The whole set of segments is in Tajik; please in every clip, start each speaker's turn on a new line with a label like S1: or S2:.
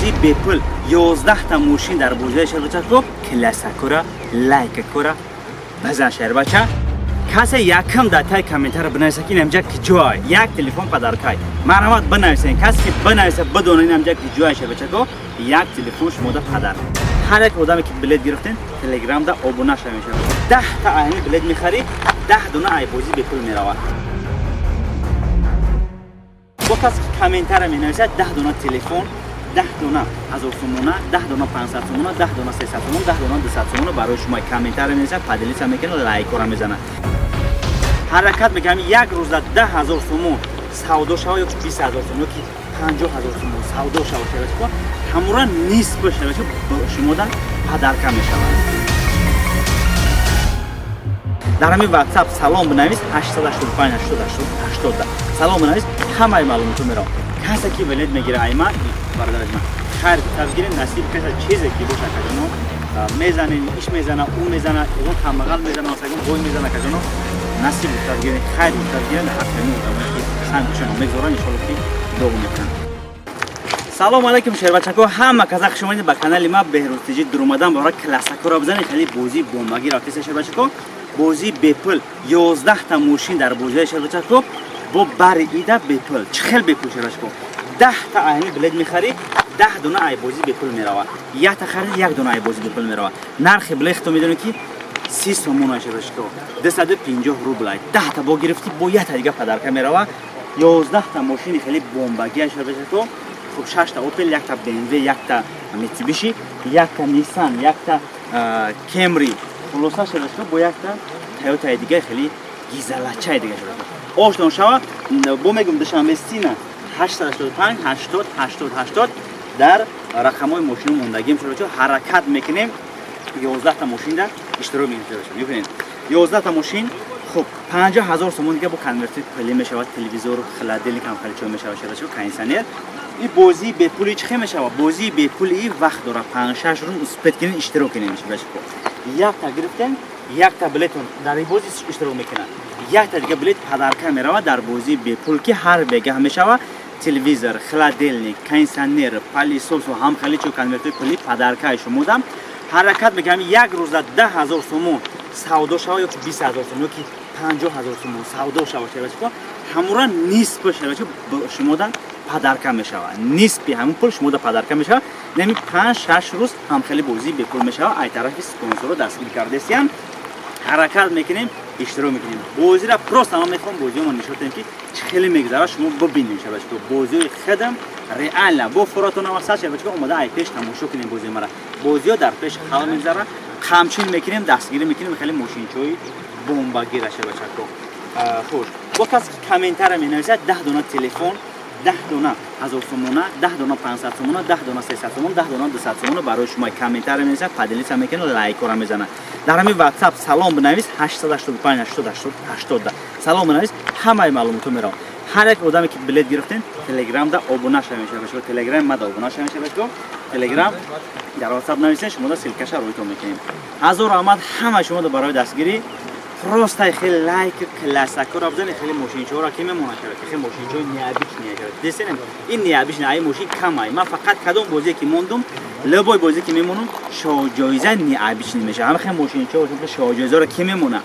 S1: Бозии бепул, 11 та мошин дар бозиҳои, шербачако. Классакора, лайкакора базан, шербача. Касе якм дар таи комментария бинависа, ки инамҷа ки ҷой, як телефон подаркай. Марҳамат, бинависен. Касе ки бинависа, бидона инамҷа ки ҷой, шербачако, як телефон шумода падар. Ҳар як одаме ки билет гирифтен, Телеграмда обуна шавем. 10 та айни билет мехарӣ, 10 дона ай бозӣ бепул меравад. Бо касе ки комментария менависад, 10 дона телефон, 10 дона 1000 сомона, 10 дона 500 сомона, 10 дона 300 сомона, 10 дона 200 сомона барои шумо. Комментария менависад, поделиться мекунад, лайкора мезанад. Ҳаракат мекунам, як рӯза 10 000 сомон савдо шава ё 20 000 сомон ё ки 50 000 сомон савдо шава, шава, ҳамура нисф шава, шумода подарка мешавад. Дар ҳамин WhatsApp салом бинавис, 885 88 80 салом бинавис, ҳамаи маълумотро меравам. Касе ки билет мегира, айма бародари ман, хайр тазгири насиб каса, чизе ки боша, кажоно мезанем, иш мезана, ӯ мезана, ягон камбағал мезана, ягон бой мезана, кажоно насиб тазгири, хайр тазгири. Ҳаққи одамое ки сангшона мегзоран, иншолло ки дуо мекунанд. Салому алайкум, шербачако, ҳама каза хуш омадед ба канали ма, Беҳрӯз Тиҷи. Дуромадан бора классакоро бизанед, хеле бозии бомбагӣ рафтеса, шербачако. Бозии бепул, 11 та мошин дар бозиҳои, шербачако, бо бари ида бепул. Чӣ хел бепул, шербачако? 10 та айни билет мехарӣ, 10 дона ай бозӣ бепул меравад. Якта харид, як дона ай бозӣ бепул меравад. Нархи билет хто медонед, ки 30 сомон, шербачако, 250 рубл. 10 та бо гирифтӣ, бо якта дига подарка меравад. 11 та мошини хеле бомбагӣ, шербачако. Хуб, шашта Опел, якта БМВ, якта Митсубиши, якта Ниссан, якта Кемри, хулоса, шербачако, бо якта Тойотаи дига, хеле гизалачаи дига, шербачако. Оштон шава, бо мегум, Душанбе сина 885 80 80 80 дар рақамҳои мошину мондагим, шербачако. Ҳаракат мекунем, 11 та мошинда иштирок мекунем. Мебинед, 11 та мошин. Хуб, 50 000 сомон дига бо конверти пулӣ мешавад, телевизор, холодильник ҳам хеле чо мешавад, шербачако, кондиционер. И бозии бепули чӣ хел мешавад? Бозии бепули вақт дорад, 5-6 рӯз успеть кунед, иштирок кунед, шербачако. Якта гирифтем, якта билетон дар ин бозӣ иштирок мекунад, якта дига билет подарка меравад. Дар бозии бепул, ки ҳар бегаҳ мешавад, телевизор, холодильник, кондиционер, пылесос ва ҳам хеле чо конвертҳои пулӣ подаркаи шумода. Ҳаракат мекунам, як рӯза 10 000 сомон савдо шава ё ки 20 000 сомон ё ки 50 000 сомон савдо шава, шербачако, ҳамура нисф шербачако шумода подарка мешавад. Нисфи ҳамин пул шумода подарка мешавад. Нами 5-6 рӯз ҳам хеле бозии бепул мешавад. Ай тарафи спонсоро дастгирӣ кардесиян. Ҳаракат мекунем, иштирок мекунем бозира. Просто ман мехоҳам бозиҳомо нишон диҳем, ки чӣ хеле мегузарад, шумо бибинем, шабачако. Бозиҳои худам реально бо фуратона васат, шабачако, омода ай пеш тамошо кунем бозии мара. Бозиҳо дар пеш хал мегузарад, қамчин мекунем, дастгирӣ мекунем хеле мошинчои бомбагира, шабачако. Хуш, бо касе ки комментария менависад, 10 дона телефон, 10 дона 1000 сомона, 10 дона 500 сомона, 10 дона 300 сомона, 10 дона 200 сомона барои шумо. Комментария менависад, поделиться мекунад, лайкора мезанад. Дар ҳамин WhatsApp салом бинавис, 885 88 80 салом бинавис, ҳамаи маълумотро меравам. Ҳар як одаме ки билет гирифтен, Телеграмда обуна шавем, шабачако. Телеграм мада обуна шавем, шабачако. Телеграм дар WhatsApp нависен, шумода ссылкаша рӯйтон мекунем. Ҳазор раҳмат ҳама шумода барои дастгирӣ. Просто хеле лайк, классакора бизанед. Хеле мошинчаҳоро ки мемонад, хеле мошинчаҳои необычный десенем. Ин необычный, ай мошин камай. Ман фақат кадом бозие ки мондум, любой бозе ки мемонум, шоҳҷоиза необычный мешавад. Ҳама хеле мошинчаҳо, шоҳҷоизаро ки мемона,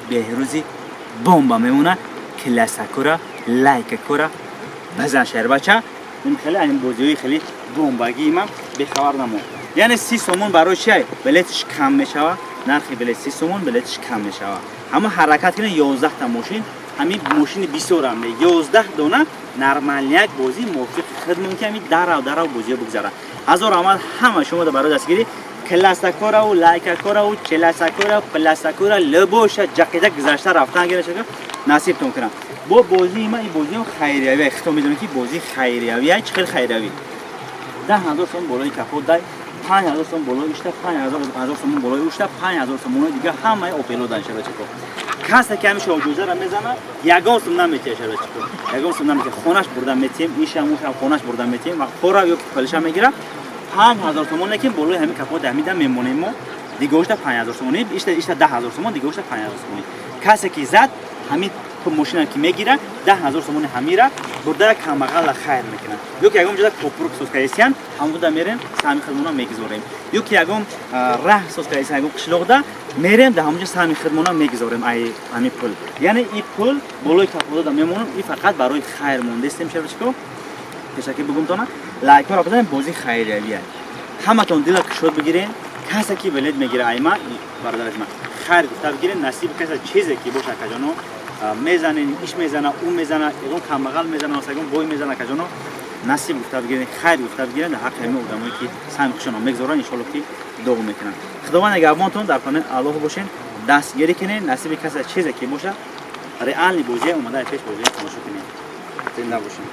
S1: Беҳрӯзи бомба мемона. Классакора, лайкакора базан, шербача. Ин хеле айн бозиҳои хеле бомбагии ман бехабар намон. Яъне 30 сомон барои чи? Билетиш кам мешавад. Нархи билет 30 сомон, билетиш кам мешавад. Ҳама ҳаракат кунед, 11 та мошин, ҳамин мошини бисёрам, 11 дона нормальняк бозӣ мувофиқи хидмон, ки ҳамин дарав дарав бозиҳо бигзарад. Ҳазор раҳмат ҳама шумо барои дастгирӣ. Классакораву лайкакораву челасакора пласакора либоша ҷақида гузашта рафтан гирашага, насибтон кунам. Бо бозии ма, ин бозиам хайриявӣ. Хито медонед, ки бозии хайриявӣ чӣ хел хайриявӣ? 10 000 сом болои капот дай, 5000 сом болои ишта, 5000 сомон болои ушта, 5000 сомонои дига ҳамаи опело дан, шабачако. Касе ки ҳамин шоҳҷоизаро мезана, ягон сум наметиҳа, шабачако, ягон сум наметиҳа. Хонаш бурда метиҳем, ишам ушам хонаш бурда метиҳем ва хора ё палиша мегира. 5000 сомон, лекин болои ҳамин капот ҳамида мемонем мо. Дигошта 5000 сомонӣ, ишта 10 000 сомон, дигошта 5000 сомонӣ. Касе ки зад, ҳамин. Мошина ки мегира, 10 000 сомони ҳамира бурда камбағалла хайр мекунад. Ё ки ягон ҷода копрук соз кардесиян, ҳамуда мерем, саҳми худмона мегузорем. Ё ки ягон раҳ соз кардесиян, ягон қишлоқда мерем, дар ҳамонҷо саҳми худмона мегузорем. Ай ҳамин пул, яъне и пул болои кафода мемонад, и фақат барои хайр мондестем. Шерочико, пешакӣ бигумтона, лайкҳоро бизанем. Бозии хайриявия, ҳаматон дила кушод бигирен. Касе ки билет мегира, айма, бародари ман, хайр гуфта бигирен. Насиби касе чизе ки боша, акаҷоно, мезанен, иш мезана, ӯ мезана, ягон камбағал мезана, ягон бой мезана. Акаҷоно, насиб гуфта бигирен, хайр гуфта бигирен дар ҳаққи ҳамин одамое ки саҳми худшонро мегузоранд. Иншолло, ки дуо мекунанд. Худованд нигаҳбонтон, дар паноҳи Аллоҳ бошен, дастгирӣ кунен. Насиби касе чизе ки боша, реальный бозия омада пеш, бозия тамошо кунем. Зинда бошен.